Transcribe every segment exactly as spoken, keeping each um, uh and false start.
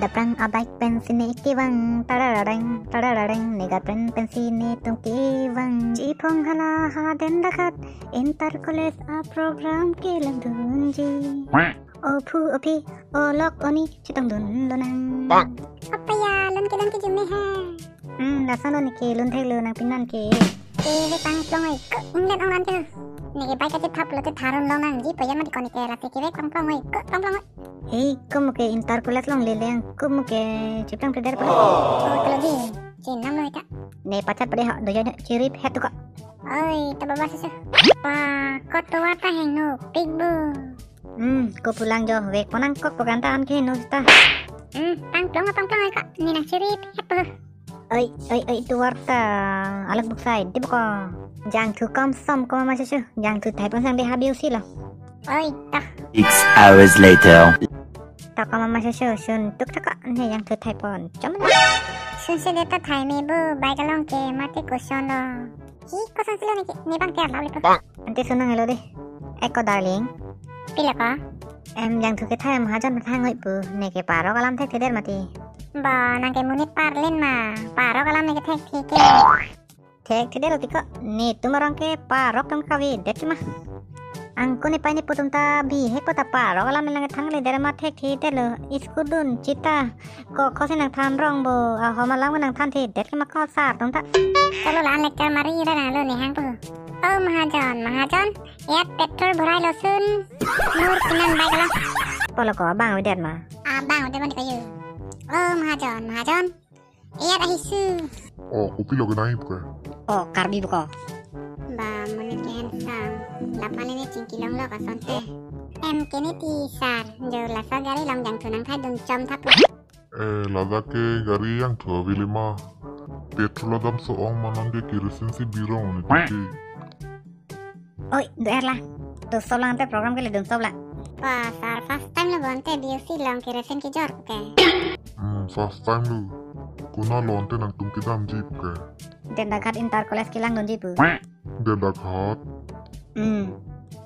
Daprang abike pensi ne kevang, tararareng, tararareng, ne gat pen pensi netum kevang. Chiphong hala ha Dendakhat, inter college aprogram kelangdunji. O phu o phi, o lok o ni, chetongdun lonang. Apaya, lun ke lun ke jumne ha. Hmm, lason lo ne ke lun theklo nangpinan ke. Kevek pangplong oi, ko inglet ong an ke. Ne ke bike kachethap lote tharun lonangji, payan mati ko ne ke lasi kevek pangplong oi, ko pangplong oi. Hei, ko mo ke inter college longle leng, ko mo ke chiplang preder pa. O, toloji, chenam lo ita. Ne pachat pade ha, doya ne chirip het tu ka. Oi, ta baba susu. Pa, ko tovar ta hingno, pik bu. Hmm, ko pulang jo, vek ponang kok pokan ta an ke hingno ta. Hmm, pangplong, pangplong oi ka, ne nang chirip het pu. Oi, oi, oi, tovar ta alak buksai, di boko. Jangthu kom som kom ma susu, jangthu thai pon sang de ha biu si lo. Oi, ta. Six hours later. Ta kom ma susu, sun tuk ta ka, ne jangthu thai pon. Chom na. Sun se de ta thai me bu, bike along ke mati koson lo. Hi, koson si lo ne ke, ne bang tiar la le pa. Ante sun nang helo de. Eko darling. Pilo ko? Em jangthu kethai mahajon pathang oi pu, ne ke parok alam thekthedet mati. Ba, nang ke monit parlin ma, parok alam ne kethektheke. Thekthedet lo ti ko, netum arong ke parok atum kavedet ke ma. Angko ne pai ne pu atum ta bihek po ta parok alam ne lang thangledet ma thekthedet lo, school dun chita. Ko khosi nangthan rong bo, ahom alam nangthanthedet ke ma ko sar atum ta. Kalo la lecture mari ra nang lo ne hang pu. O mahajon, mahajon, iyat petrol bhorai lo sun. Nur kinan bike lo. Polo ko abang avedet ma. Abang avedet ma ne kayu. O mahajon, mahajon, iyat ahi su. O, kopi lo ke nai buka. O, Karbi buka. Ba, monit ke handsome. Lapu ne chingki long lo ka sonte. Em ke ne ti sar, jo laso gari long jangthu nangthai dun chom thap. Eh, ladak ke gari jangthu avili ma. Petrol adam so-ong ma, non ke kerosene si birong ne tiki. Oi, do er la. To solang te program ke le dun sop la. Wah, sar first time lo bonte B O C long kerosene kejor ke. Hmm, first time lo. Konat lo ante nangtum kedamji ke. Dendakhat inter college kelangdunji pu. Dendakhat. Hmm.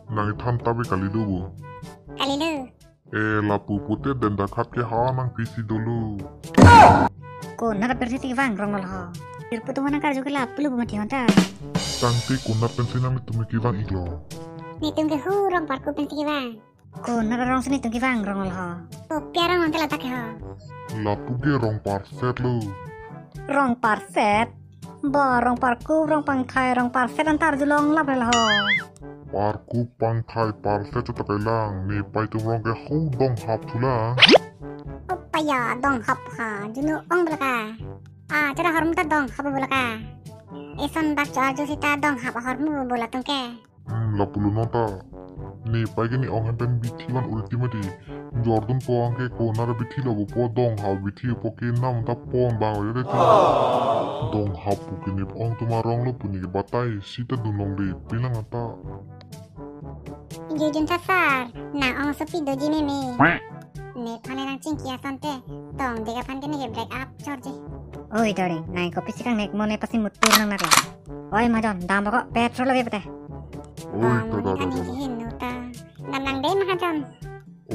Nangthan ta be kali lo bo. Kali lo. Eh, lapu pute Dendakhat ke ha nang pisi dolo. Konat apar si kevang rong lo ho. Jirpo atum nang karju ke lapu lo bu mati honta. Tangte konat pensi nangtum kevang iklo. Netum ke hu Rongparkup pensi kevang. Konat arong si netum kevang rong lo ho. Kopi arong ante ladak ke ho. Lapu ke Rongparset lo. Rongparset? Ba Rongparkup, Rongpangthai, Rongparset antar julong lap hel ho. Parkup, Pangthai, Parset chot ta kelang, ne pai atum rong ke ho Donghap thu la. Opaya Donghap ha, junu ong bo la ka. Ah, chara ahormu ta Donghap bo la ka. Eson bak cho arju sita Donghap ahormu bo latum ke. Hmm, lapu lo non ta. Ne pai ke ne ong hem pen bithi van uri ti mati. Jordun po ang ke konat abithi lo bo po Donghap abithi po ke nam ta pon bang ore ti. Donghap pu ke ne ong atum arong lo pu ne ke batai sita dun longle pinang ata. Jujun ta sar, nang ong sopi doji meme. Nephan nang chingki asonte, tongdek aphan ke ne ke break up chorji. Oi, darling, nang kopi si kangnek mo ne pasi mutur nang nak la. Oi, mahajon, dam bokok, petrol lagi pete. Oi, ta, ta, ta, ta, ta. Hingno ta. Dam nang dei mahajon.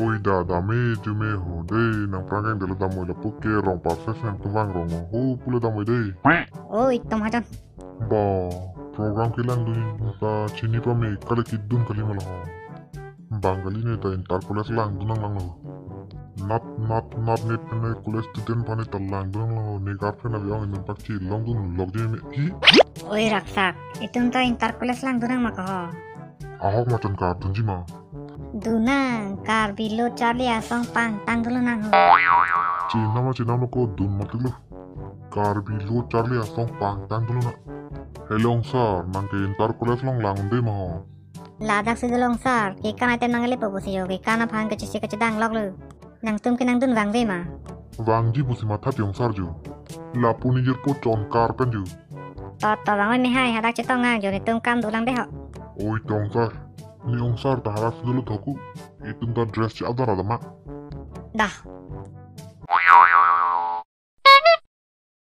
Oi, da, dam e, jume ho dei, nang prang keng delo dam oi lapu ke Rongparset nangtum vang rong ho, pulo dam oi dei. Oi, to mahajon. Ba, program kelangdun ta chini pame kali kedun kali ma la ho. Bang kali ne ta inter college langdun nang lang lo. Nat, nat, nat ne pen ne college student aphan ne ta langdun nang lo. Ne girlfriend abi ong inut bak chelongdun lok je me hi. Oi raksak, itum ta inter college langdun nang ma ko ho. Ahok ma chon kardunji ma. Dun nang, Karbi Lo Charli Asong pangtang dolo nang ho. Chenam ma chenam lo ko dun mati lo. Karbi Lo Charli Asong pangtang dolo na. Hello sir, nang ke inter college along lang un-e ma ho. Ladak si dolo sir, kekan item nang le po pusi jo, kekan aphan kachisi kachidang lok lo. Nangtum ke nangdun vangve ma. Vangji pusi matha pi ong sar jo. Lapu ne jirpo chon kar pen jo. To to vang oi me hai, hadak chetong nang jo, netum kam dolang dei ho. Oi to ong sar. Ne ong sar ta hadak si dolo thoku. Itum ta dress che adar adama. Dah,